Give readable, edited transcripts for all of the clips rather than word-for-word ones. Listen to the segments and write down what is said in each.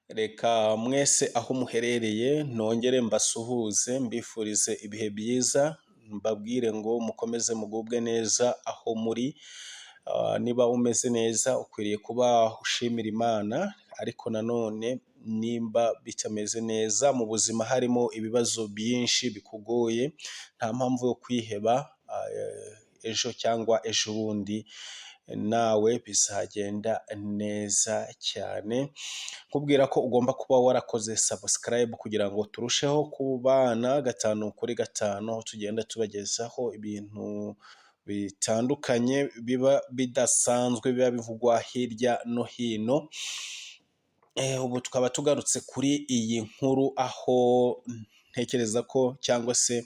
Reka mwese aho muherereye nongere mbasuhuze, mbifurize ibihe byiza, mbabwire ngo mukomeze mugubwe neza aho muri. Niba umeze neza ukwiriye kuba ushimira Imana, ariko nanone nimba bitameze neza mu buzima, harimo ibibazo byinshi bikugoye, nta mpamvu yo kwiheba. Ejo cyangwa ejo bundi nawe bizagenda neza cyane. Nkubwira ko ugomba kuba warakoze subscribe kugira ngo turusheho kubana gatanu kuri gatanu, aho tugenda tubagezaho ibintu bitandukanye biba bidasanzwe, biba bivugwa hirya no hino. Ubu tukaba tugarutse kuri iyi nkuru, aho ntekereza ko cyangwa se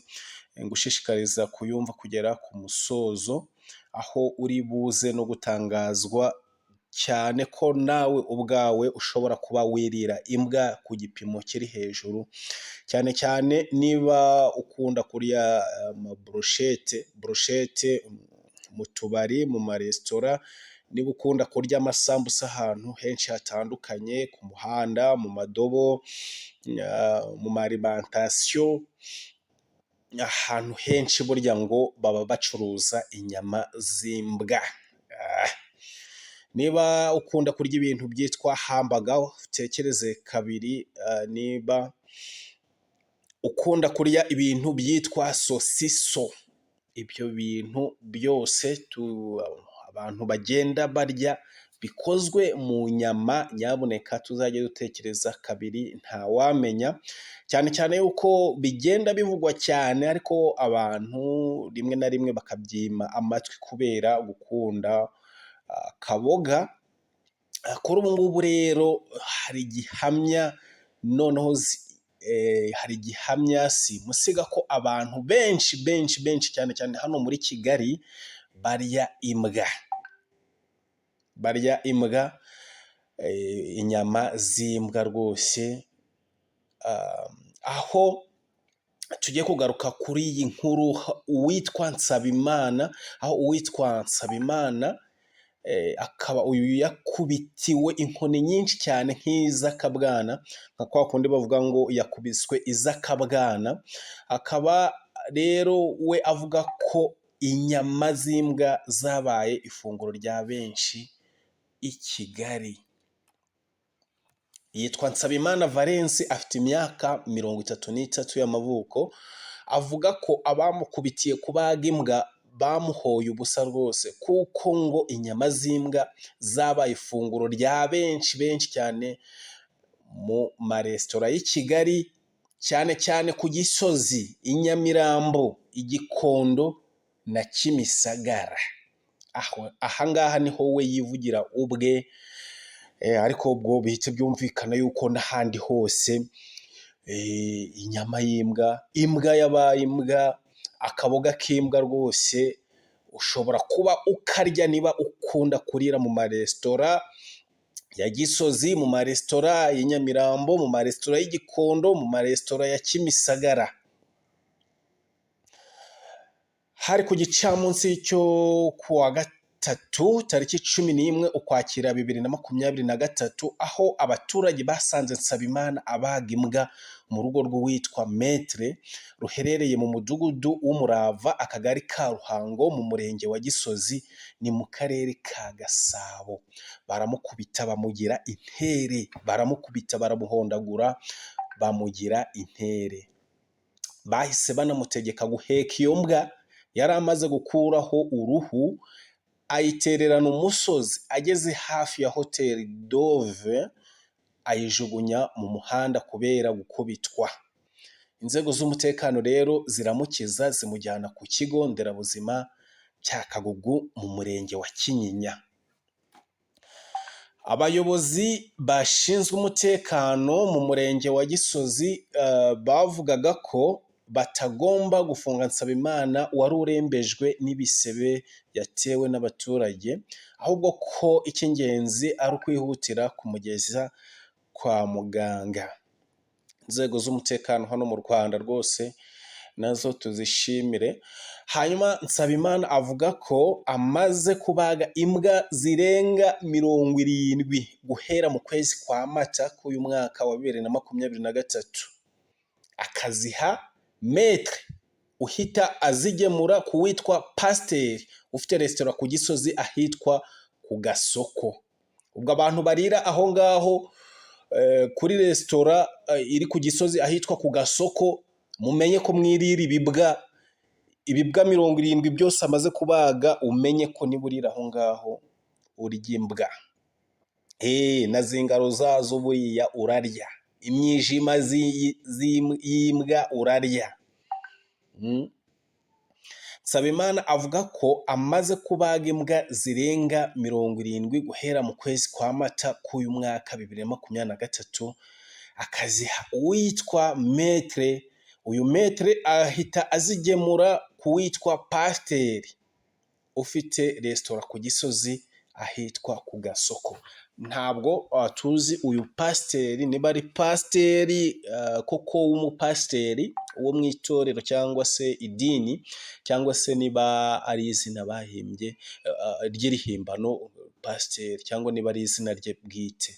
ngushishikariza kuyumva kugera ku musozo, aho uri buze no gutangazwa cyane ko nawe ubwawe ushobora kuba wirira imbwa ku gipimo kiri hejuru, cyane cyane niba ukunda kurya amaburushete, burushete mu tubari, mu maresitora, niba ukunda kurya amasambusa ahantu henshi hatandukanye, ku muhanda, mu madobo, mu ma alimentation, ahantu henshi burya ngo baba bacuruza inyama z'imbwa. Niba ukunda kurya ibintu byitwa hamburger, utekereze kabiri. Niba ukunda kurya ibintu byitwa sosiso, ibyo bintu byose abantu bagenda barya bikozwe mu nyama, nyabuneka tuzajye dutekereza kabiri, ntawamenya, cyane cyane yuko bigenda bivugwa cyane, ariko abantu rimwe na rimwe bakabyima amatwi kubera gukunda akaboga. Kuri ubu ngubu rero hari gihamya, noneho hari gihamya simusiga ko abantu benshi benshi benshi, cyane cyane hano muri Kigali, barya imbwa, barya imbwa, inyama z'imbwa rwose. Aho tugiye kugaruka kuri iyi nkuru, uwitwa Nsabimana, aho uwitwa Nsabimana akaba uyu yakubitiwe inkoni nyinshi cyane nk'iz'akabwana, nka kwa kundi bavuga ngo yakubiswe iz'akabwana, akaba rero we avuga ko inyama z'imbwa zabaye ifunguro rya benshi i Kigali. Yitwa Nsabimana Valens, afite imyaka 33 y'amavuko, avuga ko abamukubitiye kubaga imbwa bamuhoye ubusa rwose, kuko ngo inyama z'imbwa zabaye ifunguro rya benshi benshi cyane mu maresitora y'i Kigali, cyane cyane ku Gisozi, i Nyamirambo, i Gikondo na Kimisagara. Aha ngaha niho we yivugira ubwe, ariko ubwo bihita byumvikana yuko n'ahandi hose inyama y'imbwa, imbwa yabaye imbwa, akaboga k'imbwa rwose ushobora kuba ukarya niba ukunda kurira mu maresitora ya Gisozi, mu maresitora y'i Nyamirambo, mu maresitora y'i Gikondo, mu maresitora ya Kimisagara. Hari ku gicamunsi cyo ku wa gatatu tariki 11 Ukwakira 2023, aho abaturage basanze Nsabimana abaga imbwa mu rugo rw'uwitwa Metere, ruherereye mu mudugudu w'Umurava, akagari ka Ruhango, mu murenge wa Gisozi, ni mu karere ka Gasabo. Baramukubita bamugira intere, baramukubita baramuhondagura bamugira intere. Bahise banamutegeka guheka iyo mbwa yari amaze gukuraho uruhu, ayitererana umusozi ageze hafi ya hoteli Dove, ayijugunya mu muhanda kubera gukubitwa. Inzego z'umutekano rero ziramukiza, zimujyana ku kigo nderabuzima cya Kagugu mu murenge wa Kinyinya. Abayobozi bashinzwe umutekano mu murenge wa Gisozi bavugaga ko batagomba gufunga Nsabimana wari urembejwe n'ibisebe yatewe n'abaturage, ahubwo ko icy'ingenzi ari ukwihutira kumugeza kwa muganga. Inzego z'umutekano hano mu Rwanda rwose Nazo tuzishimire. Hanyuma Nsabimana avuga ko amaze kubaga imbwa zirenga 70 guhera mu kwezi kwa Mata k'uyu mwaka wa 2023, akaziha Maître uhita azigemura ku witwa Pasiteri ufite resitora ku Gisozi ahitwa ku Gasoko. Ubwo abantu barira aho ngaho kuri resitora iri ku Gisozi ahitwa ku Gasoko, mumenye ko mwirira ibibwa. Ibibwa 70 byose amaze kubaga, umenye ko niba urira aho ngaho urya imbwa na zingaro zazo. Buriya urarya imyijima y'imbwa, urarya. Nsabimana avuga ko amaze kubaga imbwa zirenga 70 guhera mu kwezi kwa Mata k'uyu mwaka 2023, akaziha uwitwa Maître. Uyu Maître ahita azigemura ku witwa Pasiteri ufite resitora ku Gisozi ahitwa ku Gasoko. Ntabwo tuzi uyu pasiteri niba ari pasiteri koko w'umupasiteri wo mu itorero cyangwa se idini, cyangwa se niba ari izina bahimbye ry'irihimbano pasiteri, cyangwa niba ari izina rye bwite.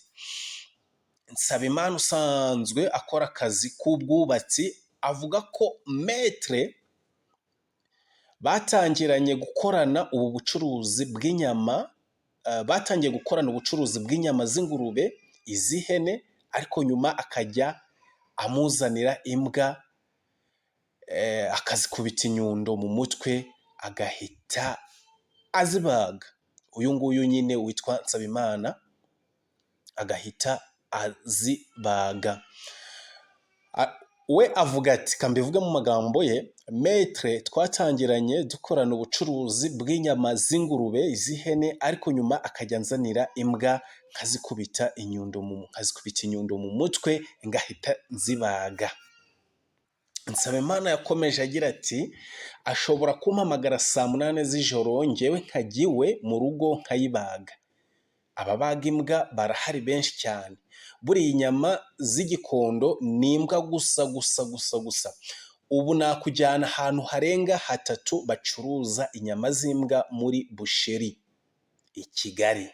Nsabimana usanzwe akora akazi k'ubwubatsi avuga ko Maître batangiranye gukorana ubu bucuruzi bw'inyama, batangiye gukorana ubucuruzi bw'inyama z'ingurube, iz'ihene, ariko nyuma akajya amuzanira imbwa akazikubita inyundo mu mutwe, agahita azibaga. Uyu nguyu nyine witwa Nsabimana agahita azibaga. We avuga ati, kambivuge mu magambo ye: "Maître twatangiranye dukorana ubucuruzi bw'inyama z'ingurube, iz'ihene, ariko nyuma akajya anzanira imbwa nkazikubita inyundo mu mutwe, ngahita nzibaga." Nsabimana yakomeje agira ati: "Ashobora kumpamagara saa 8 z'ijoro, ngewe nkajya iwe mu rugo nkayibaga. Ababaga imbwa barahari benshi cyane. Buriya inyama z'igikondo ni imbwa gusa gusa gusa gusa. Ubu nakujyana ahantu harenga hatatu bacuruza inyama z'imbwa muri boucherie i Kigali."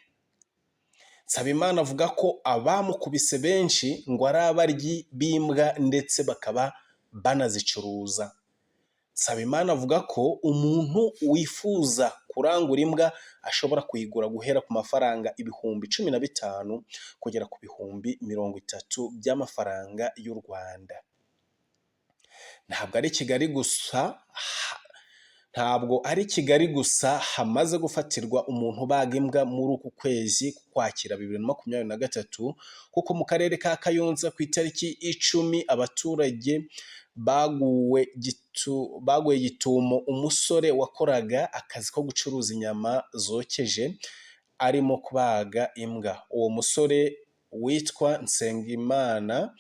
Nsabimana avuga ko abamukubise benshi ngo ari abaryi b'imbwa ndetse bakaba banazicuruza. Nsabimana avuga ko umuntu wifuza kurangura imbwa ashobora kuyigura guhera ku mafaranga 15,000 kugera ku 30,000 by'amafaranga y'u Rwanda. Ntabwo ari Kigali gusa hamaze gufatirwa umuntu ubaga imbwa muri uku kwezi k'Ukwakira 2023, kuko mu karere ka Kayonza ku itariki 10 abaturage baguye gitumo umusore wakoraga akazi ko gucuruza inyama zokeje arimo kubaga imbwa. Uwo musore witwa Nsengimana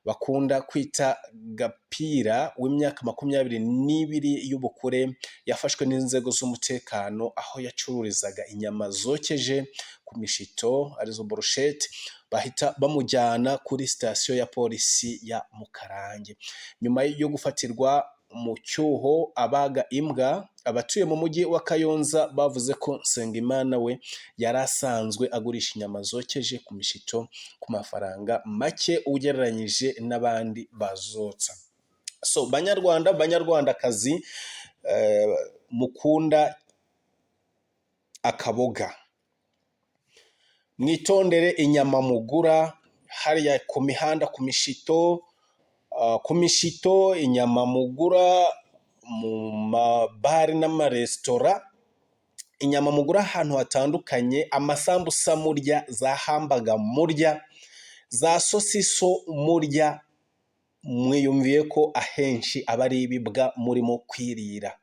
bakunda kwita Gapira w'imyaka 22 y'ubukure yafashwe n'inzego z'umutekano aho yacururizaga inyama zokeje ku mishito, arizo brochette, bahita bamujyana kuri sitasiyo ya polisi ya Mukarange. Nyuma yo gufatirwa mu cyuho abaga imbwa, abatuye mu mujyi wa Kayonza bavuze ko Nsengimana we yari asanzwe agurisha inyama zokeje ku mishito ku mafaranga make ugereranyije n'abandi bazotsa. So banyarwanda, banyarwandakazi mukunda akaboga, mwitondere inyama mugura hariya ku mihanda ku mishito, inyama mugura mu mabare n'amaresitora, inyama mugura ahantu hatandukanye, amasambusa murya, za hamburger murya, za sosiso murya, mwiyumviye ko ahenshi aba ari ibibwa murimo kwirira.